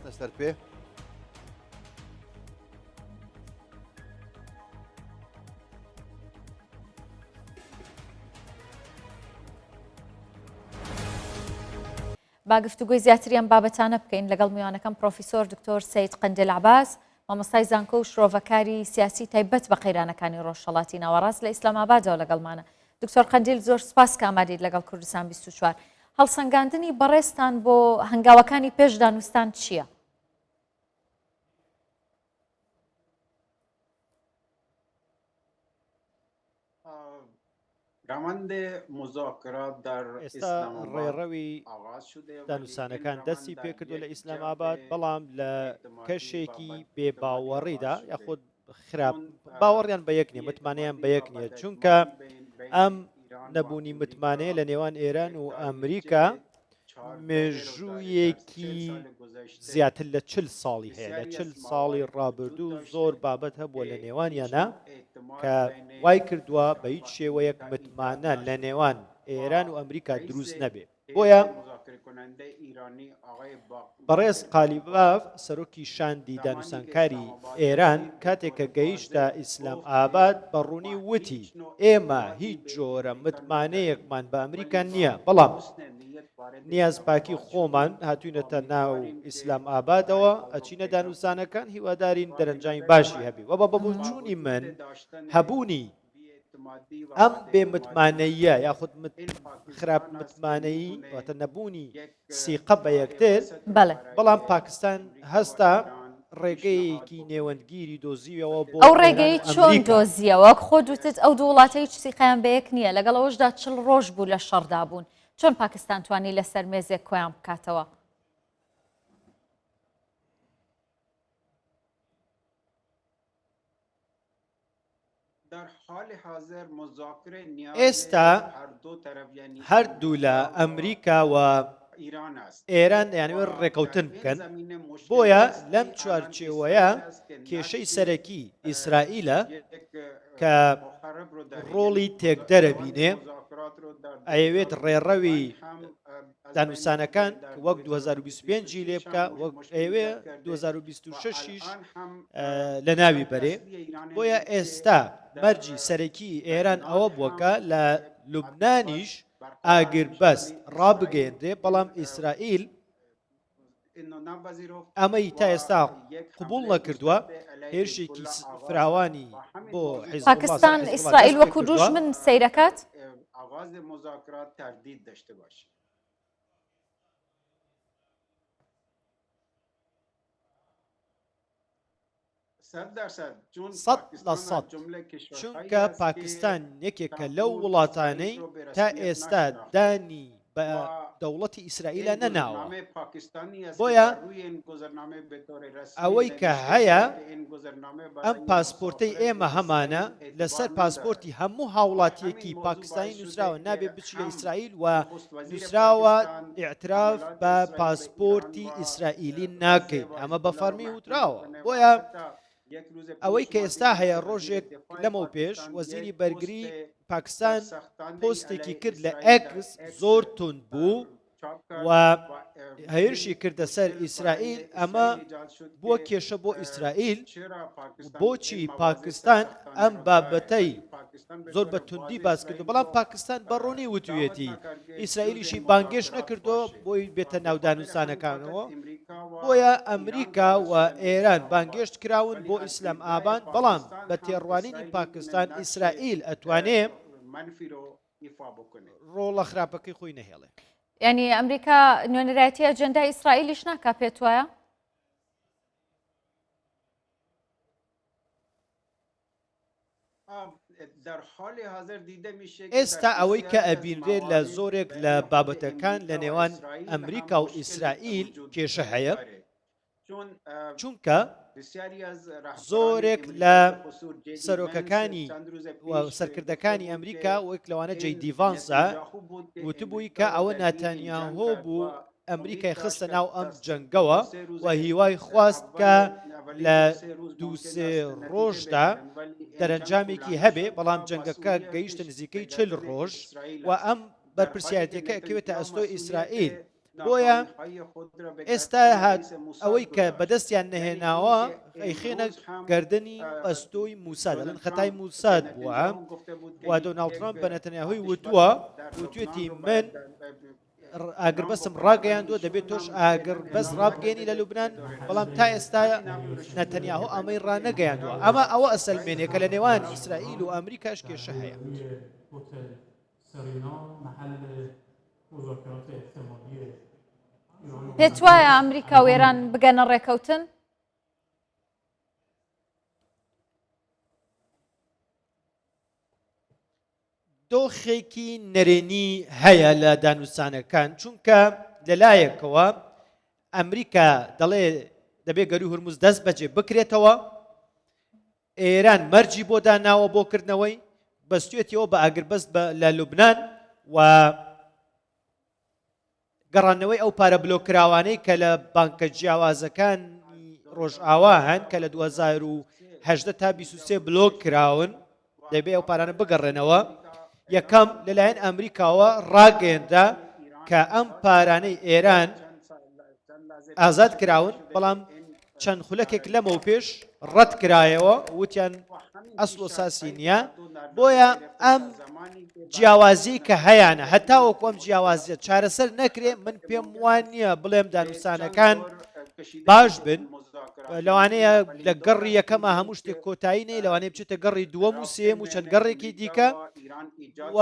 هەستنە سەر پێ. با گفتوگۆی زیاتری ئەم بابەتانە بکەین لەگەڵ میوانەکەم پرۆفیسۆر دکتۆر سەید قەندێل عەباس مامۆستای زانکۆ و شرۆڤەکاری سیاسی تایبەت بە قەیرانەکانی ڕۆژهەڵاتی ناوەڕاست لە ئیسلامئابادەوە لەگەڵمانە. دکتۆر قەندیل زۆر سپاس کە ئامادەیت لەگەڵ کوردستان 24. هەڵسەنگاندنی بەڕێزتان بۆ هەنگاوەکانی پێش دانوستان چییە؟ ئێستا ڕێڕەوی دانوسانەکان دەستی پێکردووە لە ئیسلام ئاباد بەڵام لە کەشێکی بێ باوەڕیدا یاخود خراپ باوەڕیان بە یەک نیە متمانەیان بە یەک نیە چونکە ئەم نەبوونی متمانەیە لە نێوان ئێران و ئەمریکا مێژوویەکی زیاتر لە چل ساڵی هەیە لە چل ساڵی ڕابردوو زۆر بابەت هەبووە لە نێوانیانە کە وای کردووە بە هیچ شێوەیەک متمانە لە نێوان ئێران و ئەمریکا دروست نەبێ بۆیە بەڕێز قالیباف سەرۆکی شاندی دانوسانکاری ئێران کاتێک کە گەیشتە ئیسلام ئاباد بە ڕوونی وتی ئێمە هیچ جۆرە متمانەیەکمان بە ئەمریکا نییە بەڵام نیازپاکی خۆمان هاتوینەتە ناو ئیسلام ئابادەوە ئەچینە دانوسانەکان هیوادارین دەرەنجامی باشی هەبی وە بە بۆچوونی من هەبوونی ئەم بێ متمانەییە یاخود خراپ متمانەیی واتە نەبوونی سیقە بە یەکتر بەڵێ بەڵام پاکستان هەستا ڕێگەیەکی نێوەندگیری دۆزیەوە بۆ ئەو ڕێگەی چۆن دۆزیەوە وەک خۆ دوتت ئەو دوو وڵاتە هیچ سیقەیان بە یەک نییە لەگەڵ ئەوەشدا چل ڕۆژ بوو لە شەڕدا بوون چۆن پاکستان توانی لەسەر مێزێک کۆیان بکاتەوە؟ ئێستا هەردوولا ئەمریکا و ئێران دەیانەوێت ڕێکەوتن بکەن، بۆیە لەم چوارچێوەیە کێشەی سەرەکی ئیسرائیلە کە ڕۆڵی تێکدەرە بینێ ئەیەوێت ڕێڕەوی دانوسانەکان وەک 2025 ی لێ بکە وەک ئەیەوێ 2026یش لە ناوی بەرێ بۆیە ئێستا مەرجی سەرەکی ئێران ئەوە بووە کە لە لوبنانیش ئاگربەست ڕابگەیەندرێ بەڵام ئیسرائیل ئەمەی تا ئێستا قبوڵ نەکردووە هێرشێکی فراوانی بۆ پاکستان ئیسرائیل وەکو دوژمن سەیرەکات؟ 100% چونکە پاکستان یەکێکە لەو وڵاتانەی تا ئێستا دانی بە دەوڵەتی ئیسرائیلە نەناوە بۆیە ئەوەی کە هەیە ئەم پاسپۆرتەی ئێمە هەمانە لەسەر پاسپۆرتی هەموو هاوڵاتیەکی پاکستانی نووسراوە نابێ بچی لە ئیسرائیل و نووسراوە ئیعتراف بە پاسپۆرتی ئیسرائیلی ناکەین ئەمە بە فەرمی وتراوە بۆیە ئەوەی کە ئێستا هەیە ڕۆژێک لەمەو پێش وەزیری بەرگری پاکستان پۆستێکی کرد لە ئەکس زۆر توند بوو و هێرشی کردە سەر ئیسرائیل ئەمە بووە کێشە بۆ ئیسرائیل بۆچی پاکستان ئەم بابەتەی زۆر بە توندی باس کرد بەڵام پاکستان بە ڕوونی وتویەتی ئیسرائیلیشی بانگێش نەکردو بۆی بێتە ناودانوسانەکانەوە بۆیە ئەمریکا و ئێران بانگێشت کراون بۆ ئیسلام ئابان بەڵام بە تێڕوانینی پاکستان ئیسرائیل ئەتوانێ ڕۆڵە خراپەکەی خۆی نەهێڵێ. یانی ئەمریکا نوێنەرایەتی ئەجێندای ئیسرائیلیش ناکا پێت وایە؟ ئێستا ئەوەی کە ئەبینرێت لە زۆرێک لە بابەتەکان لە نێوان ئەمریکا و ئیسرائیل کێشە هەیە چونکە زۆرێک لە سەرۆکەکانی و سەرکردەکانی ئەمریکا وەک لەوانە جەی دیڤانسە وتبووی کە ئەوە ناتانیاهۆ بوو ئەمریکای خستە ناو ئەم جەنگەوە و هیوای خواست کە لە دووسێ ڕۆژدا دەرەنجامێکی هەبێ بەڵام جەنگەکە گەیشتە نزیکەی چل ڕۆژ و ئەم بەرپرسیارەتەکە ئەکەوێتە ئەستۆی ئیسرائیل. بۆیە ئێستا هات ئەوەی کە بەدەستیان نەهێناوە ئەیخێنە گردنی ئەستۆی موساد دەڵێن خەتای موساد بووە و دۆناڵد ترامپ بە نەتەنیاهۆی وتووە وتوێتی من ئاگربەسم ڕاگەیاندووە دەبێت تۆش ئاگر بەس ڕابگەێنی لە لوبناان بەڵام تا ئێستا نەتەنیاهۆ ئەمەی ڕانەگەیاندووە ئەمە ئەوە ئەسەلمێنێ کە لە نێوان ئیسرائیل و ئەمریکاش کێشە هەیە. پێت وایە ئەمریکا و ئێران بگەنە ڕێکەوتن؟ دۆخێکی نەرێنی هەیە لە دانوستانەکان چونکە لەلایەکەوە ئەمریکا دەڵێ دەبێ گەروی هورمز دەست بەجێ بکرێتەوە ئێران مەرجی بۆ داناوە بۆ کردنەوەی، بەستوێتیەوە بە ئاگربەست بە لە لوبنان و گەڕاندنەوەی ئەو پارە بلۆککراوانەی کە لە بانکە جیاوازەکانی ڕۆژئاوا هەن کە لە 2018 تا 23 بلۆک کراون دەبێ ئەو پارانە بگەڕێنەوە یەکەم لەلایەن ئەمریکاوە ڕاگەیەنرا کە ئەم پارانەی ئێران ئازاد کراون بەڵام چەند خولەکێک لەمەو پێش ڕەت کرایەوە وتیان ئەسڵ و ساسی نییە بۆیە ئەم جیاوازی کە هەیانە هەتاوەکو ئەم جیاوازیە چارەسەر نەکرێ من پێم وان نییە بڵێم دانوستانەکان باش بن لەوانەیە لە گەڕی یەکەمە هەموو شتێک کۆتایی نەی لەوانەیە بچێتە گەڕی دووەم و سێم و چەند گەڕێکی دیکە و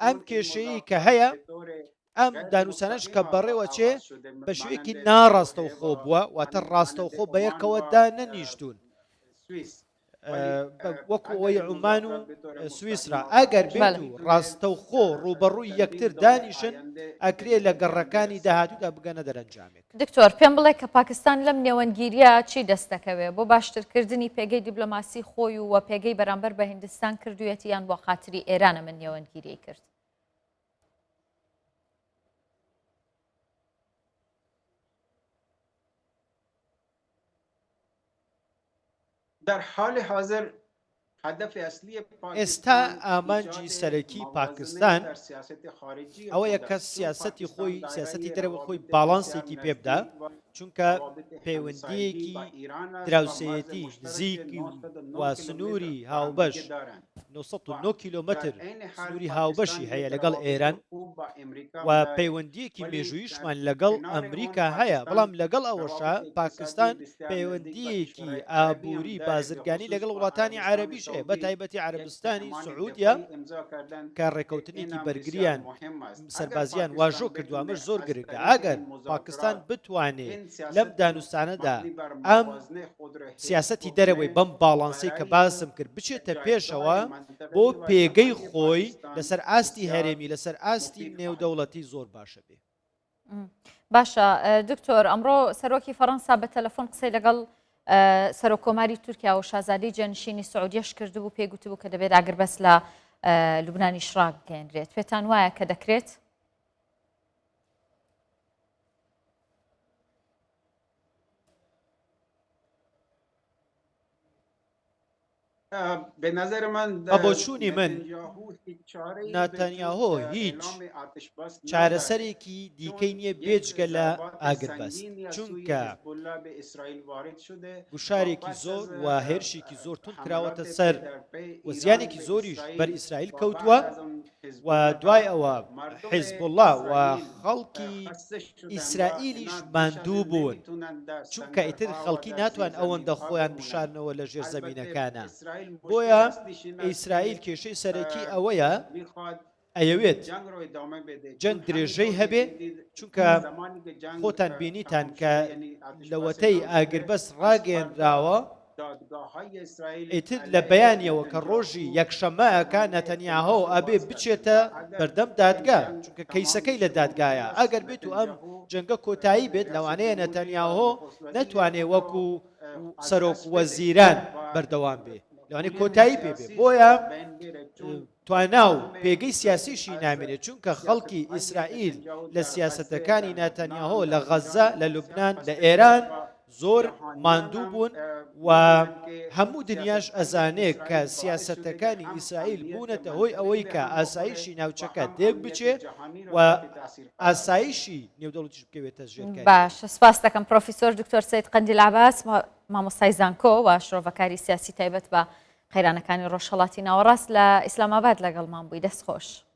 ئەم کێشەیە کە هەیە ئەم دانوسانەش کە بەڕێوەچێ بە شێوەیەکی ناڕاستەوخۆ بووە واتە ڕاستەوخۆ بە یەکەوە دانەنیشتوون وەکو ئەوەی عومان و سویسرا ئەگەر بێت و ڕاستەوخۆ ڕووبەڕووی یەکتر دانیشن ئەکرێ لە گەڕەکانی داهاتوودا بگەنە دەرەنجامێک. دکتۆر پێم بڵێ کە پاکستان لەم نێوەندگیریە چی دەست دەکەوێ بۆ باشترکردنی پێگەی دیبلۆماسی خۆی و وە پێگەی بەرامبەر بە هیندستان کردویەتی یان بۆ خاتری ئێرانە من نێوەندگیریی کرد؟ ئێستا ئامانجی سەرەکی پاکستان ئەوەیە کە سیاسەتی خۆی سیاسەتی دەرەوە خۆی باڵانسێکی پێ بدا چونکە پەیوەندیەکی دراوسێیەتی نزیکی و سنووری هاوبەش 909 کیلۆمەتر سنووری هاوبەشی هەیە لەگەڵ ئێران و پەیوەندیەکی مێژوویشمان لەگەڵ ئەمریکا هەیە بەڵام لەگەڵ ئەوەشا پاکستان پەیوەندیەکی ئابووری بازرگانی لەگەڵ وڵاتانی عەرەبیش هەیە بە تایبەتی عەرەبستانی سعودیە کە ڕێکەوتنێکی بەرگریان سەربازیان واژۆ کردووە ئەمەش زۆر گرنگە ئەگەر پاکستان بتوانێ لەم دانوستانەدا ئەم سیاسەتی دەرەوەی بەم باڵانسەی کە باسم کرد بچێتە پێشەوە بۆ پێگەی خۆی لەسەر ئاستی هەرێمی لەسەر ئاستی نێودەوڵەتی زۆر باشە بێ. باشە دکتۆر ئەمڕۆ سەرۆکی فەڕەنسا بە تەلەفۆن قسەی لەگەڵ سەرۆک کۆماری تورکیا و شازادەی جێنشینی سعودیەش کردبوو پێی گوتبوو کە دەبێت ئاگربەست لە لوبنانیش ڕاگەیەنرێت پێتان وایە کە دەکرێت؟ بە بۆچوونی من ناتانیاهۆ هیچ چارەسەرێکی دیکەی نییە بێجگە لە ئاگربەست چونکە گوشارێکی زۆر و هێرشێکی زۆر توند کراوەتە سەر و زیانێکی زۆریش بەر ئیسرائیل کەوتووە و دوای ئەوە حیزبوڵڵا و خەڵکی ئیسرائیلیش ماندوو بوون، چونکە ئیتر خەڵکی ناتوان ئەوەندە خۆیان بشارنەوە لە ژێر زەمینەکانا، بۆیە ئیسرائیل کێشەی سەرەکی ئەوەیە ئەیەوێت جەنگ درێژەی هەبێ، چونکە خۆتان بینیتان کە لەوەتەی ئاگربەست ڕاگەیەنراوە، ئیتر لە بەیانیەوە کە ڕۆژی یەکشەممە ئەکا نەتەنیاهۆ ئەبێ بچێتە بەردەم دادگا چونکە کەیسەکەی لە دادگایە ئەگەر بێت و ئەم جەنگە کۆتایی بێت لەوانەیە نەتەنیاهۆ نەتوانێ وەکو سەرۆک وەزیران بەردەوام بێ لەوانەیە کۆتایی پێ بێ بۆیە توانا و پێگەی سیاسیشی نامێنێت، چونکە خەڵکی ئیسرائیل لە سیاسەتەکانی ناتانیاهۆ لە غەززە، لە لوبنان، لە ئێران زۆر ماندوو بوون و هەموو دنیاش ئەزانێ کە سیاسەتەکانی ئیسرائیل بوونەتە هۆی ئەوەی کە ئاسایشی ناوچەکە تێک بچێ و ئاسایشی نێودەوڵەتیش بکەوێتە ژێر کاریگەری. باشە سپاس دەکەم پرۆفیسۆر دکتۆر سەید قەندیل عەباس مامۆستای زانکۆ و شرۆڤەکاری سیاسی تایبەت بە قەیرانەکانی ڕۆژهەڵاتی ناوەڕاست لە ئیسلامئاباد لەگەڵمان بووی دەست خۆش.